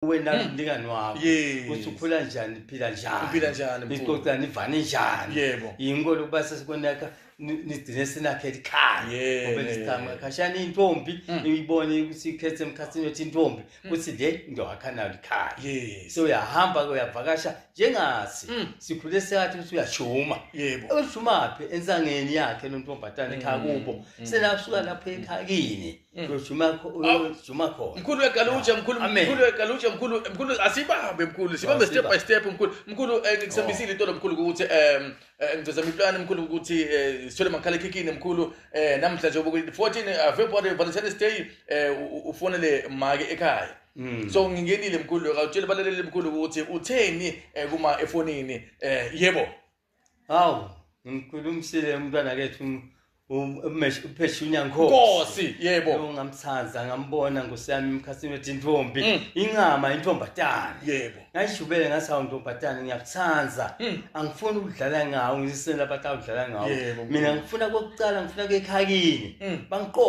Wena mlingani wakho ukuthi ukhula njani, phila njani, Uphila njani, mkhulu? Nixoxa nivane njani. Yinko lokuba sesikonakha nigcine sinakhe ekhaya. Ngoba nisichama khashana intombi ibone ukuthi ikhethe emkhathini wethi intombi ukuthi le ngiyowakha nayo likhaya. So uyahamba ke, uyavakasha njengasi sikhule sekathi ukuthi uyashuma. Ushumaphi? Ensangeni yakhe lo ntombazane ekhaya kubo. Selasuka lapho ekhaya kini, uyojuma khona. Mkhulu wegalutsha, mkhulu. Amen. Mkhulu wegalutsha, mkhulu, mkhulu, asibambe mkhulu, sibambe step by step, mkhulu. Mkhulu, ngikuthembisile itolo mkhulu ukuthi ngizozama iplani mkhulu ukuthi sithole makhalekhikhini mkhulu namhlanje 14 February, Valentine's Day, ufonele make ekhaya. So ngingenile mkhulu, awutshele balaleli mkhulu ukuthi utheni kuma efonini, yebo. Hawu, ngimkhulumisile umntwana kethu uPheshunya Nkosi. Nkosi, yebo. Lo ngamthanda, ngambona ngosiyami emkhathini wethi intombi ingama intombatana. Ngayishubele ngathi, "Hawu ntombatana, ngiyakuthanda. Angifuni ukudlala ngawo, ngisena abantu abadlala ngawo." Mina ngifuna kokucala, ngifuna kekhaya kini. Bangiqo